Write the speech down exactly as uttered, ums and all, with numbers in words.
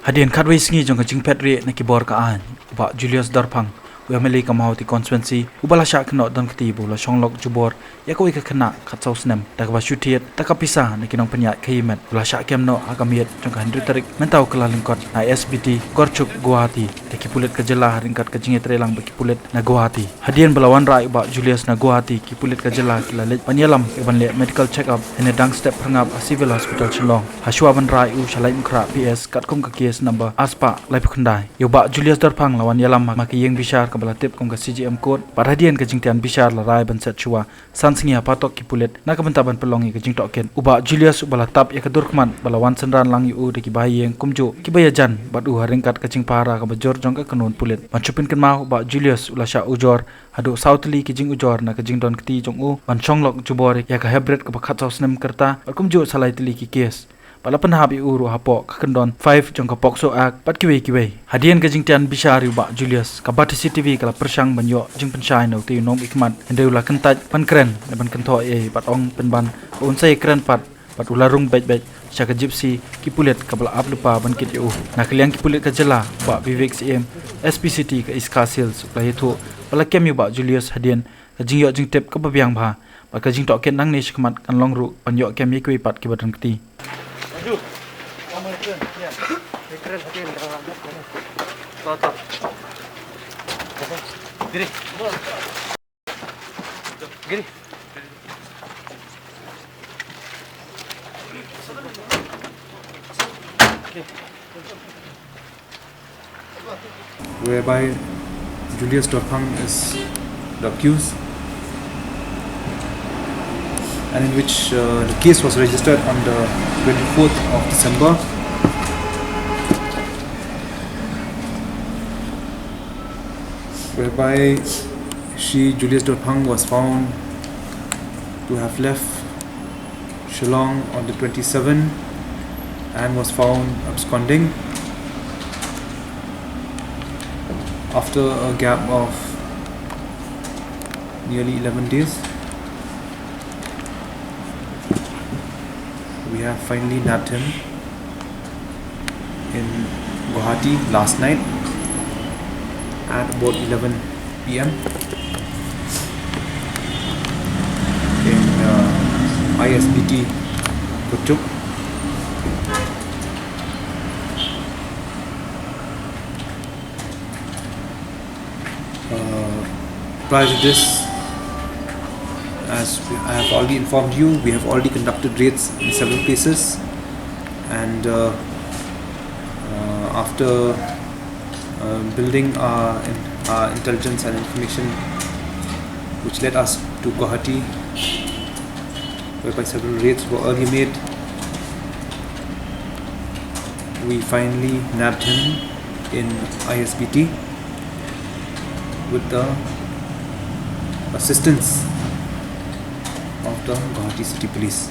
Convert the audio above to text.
Hadien khatwei sngi jong ka jingphet rieh na ki bor ka aiñ, u Bah Julius Dorphang, u M L A ka Mawhati Constituency, uba la shah kynnoh don kti ba u la shong lok jubor ïa kawei ka khynnah khatsaw snem da kaba shu thied da ka pisa na ki nongpynïaid khaïi met, u la shah kem noh ha ka miet jong ka hynriew tarik mynta u Kyllalyngkot na I S B T Gorchuk, Guwahati, da ki pulit ka jylla ha ryngkat ka jingïatreilang bad ki pulit na Guwahati. Hadien ba la wanrah ïa u Bah Julius na Guwahati, ki pulit ka jylla ki la leit ban ïalam ïa kaban leh medical check up hynne dang step phyrngap ha Civil Hospital Shillong. Hashwa ban rah ïa u sha Laitumkhrah P S katkum ka case number arspah laiphew khyndai. Ïa u Bah Julius Dorphang la wan ïalam ha ka ïing bishar kaba la tip kum ka C J M Court, bad hadien ka jingtian bishar la rai ban set shuwa san sngi ha patok ki pulit na ka bynta ban pynlong ïa ka jingtohkit. U Bah Julius uba la tap ïa ka dur khmat ba la wan synran lang ïa u da ki bahaïing kumjuh kiba ïajan bad u ha ryngkat ka jingpahara kaba jur jong ka kynhun pulit. Ban shu pynkynmaw, u Bah Julius u la shah ujor haduh saw tylli ki jingujor na ka jingdon kti jong u ban shong lok jubor ïa ka hybrid kaba khatsaw snem ka rta bad kumjuh sa lai tylli ki case. Bad la pynhap ïa u ruh hapoh ka kyndon five jong ka POCSO Act bad kiwei kiwei. Hadien ka jingtian bishar ïa u Bah Julius, ka Batesi T V ka la pyrshang ban ïoh jingpynshai na utei u nongmihkhmat, hynrei u la kyntait ban kren ne ban kynthoh ei ei bad ong pynban ba un sa ïakren pat, bad u la rung beit beit sha ka Gypsy ki pulit kaba la ap lypa ban kit ïa u. Na ka liang ki pulit ka jylla, u Bah Vivek Syiem, S P City ka East Khasi Hills, u la ïathuh ba la kem ïa u Bah Julius hadien ka jingïoh jingtip kaba biang bha, bad ka jingtohkit nangne shakhmat kan long ruh ban ïoh kem ïa kiwei pat kiba don kti. Whereby Julius Dorphang is the accused, and in which, uh, the case was registered on the twenty-fourth of December, whereby she, Julius Dorphang, was found to have left Shillong on the twenty-seventh and was found absconding. After a gap of nearly eleven days, we have finally nabbed him in Guwahati last night at about eleven P M in, uh, I S B T Gorchuk. Uh, prior to this, as we, I have already informed you, we have already conducted raids in several places, and, uh, uh, after, uh, building our in-, our intelligence and information, which led us to Guwahati, whereby several raids were earlier made, we finally nabbed him in I S B T with the assistance of the Guwahati City Police.